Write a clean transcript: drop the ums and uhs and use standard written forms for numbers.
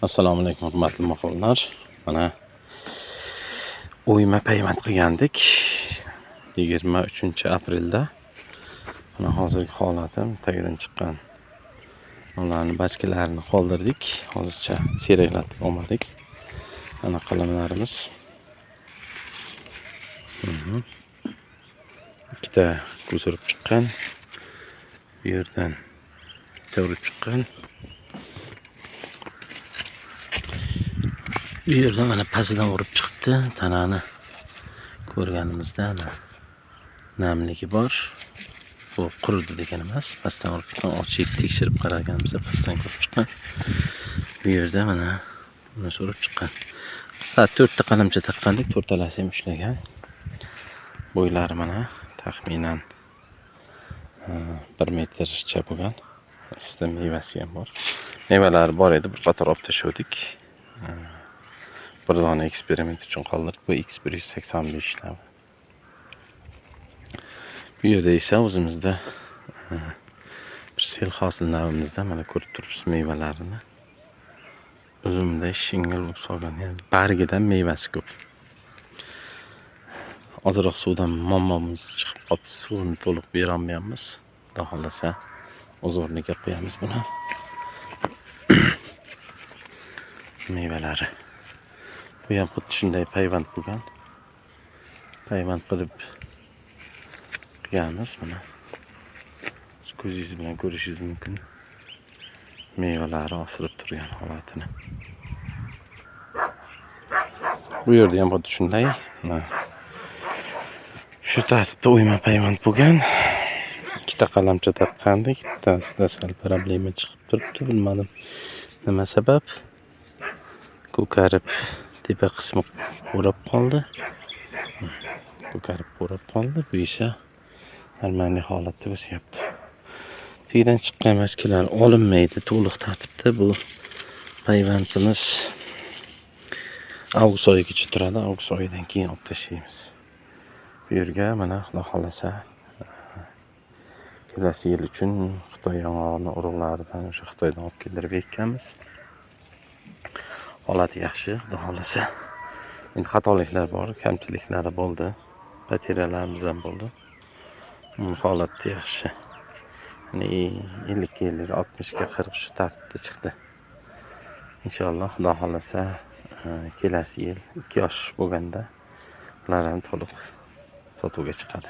Assalomu alaykum, hurmatli mehmonlar. Mana o'yma payvand qilgandik 23-aprelda. Mana hozirgi holati, tagidan chiqqan ularni bachkalarini qoldirdik. Hozircha siyraklatib olmadik. Mana qalamlarimiz. Ikkita ko'z urib chiqqan. Bu yerdan bitta urib chiqqan. Bu yerdan mana pastidan urib chiqibdi. Tanani ko'rganimizda ana namligi bor. Bu quridi degan emas. Pastdan urib chiqqan, ochib tekshirib qaraganimizda pastdan ko'rib chiqqan. Bu yerda mana buni urib chiqqan. Soat 4 ta qalamcha taqqandik, to'rtalasi ham ushlagan. Bo'ylari mana taxminan 1 metrcha bo'lgan. Ustida mevasi ham bor. Mevalari bor edi, bir qator olib tashladik. Bir dona eksperiment uchun qoldirdik. Bu X185 navi. Bu yerda esa o'zimizda bir sel hosil navimizda mana ko'rib turibsiz mevalarini. Uzumda shingil bo'lib solgan, ya'ni bargidan mevasi ko'p. Ozroq suvdan muammomiz chiqib qolib, suvni to'liq bera olmayapmiz. Xudo xohlasa o'z o'rniga qo'yamiz buni. Mevalari. Bu ham xuddi shunday payvand bo'lgan. Payvand qilib qilganmiz mana. Ko'zingiz bilan ko'rishingiz mumkin. Mevalari osilib turgan holatini. Bu yerda ham xuddi shunday. Mana shu tartibda o'yma payvand bo'lgan. Ikkita qalamcha taqqandik. Bittasida sal problema chiqib turibdi, bilmadim nima sabab. Ko'karib tepa qismi qurab qoldi. Ko'karib qurab qoldi. Bu esa normalniy holatda o'syapti. Tagidan chiqqan bachkalar olinmaydi to'liq tartibda. Bu payvandimiz avgust oyigacha turadi. Avgust oyidan keyin olib tashlaymiz. Bu yerga mana Xudo xohlasa kelasi yil uchun Xitoy yong'og'ini urug'laridan o'sha Xitoydan olib keltirib ekkanmiz. Holati yaxshi, Xudo xohlasa. Endi xatoliklar bor, kamchiliklari bo'ldi. Потеряlarimiz ham bo'ldi. Holati yaxshi. Ya'ni 50 ga 50, 60 ga 40 shu tartibda chiqdi. Inshaalloh Xudo xohlasa kelasi yil 2 yosh bo'lganda ular ham to'liq sotuvga chiqadi.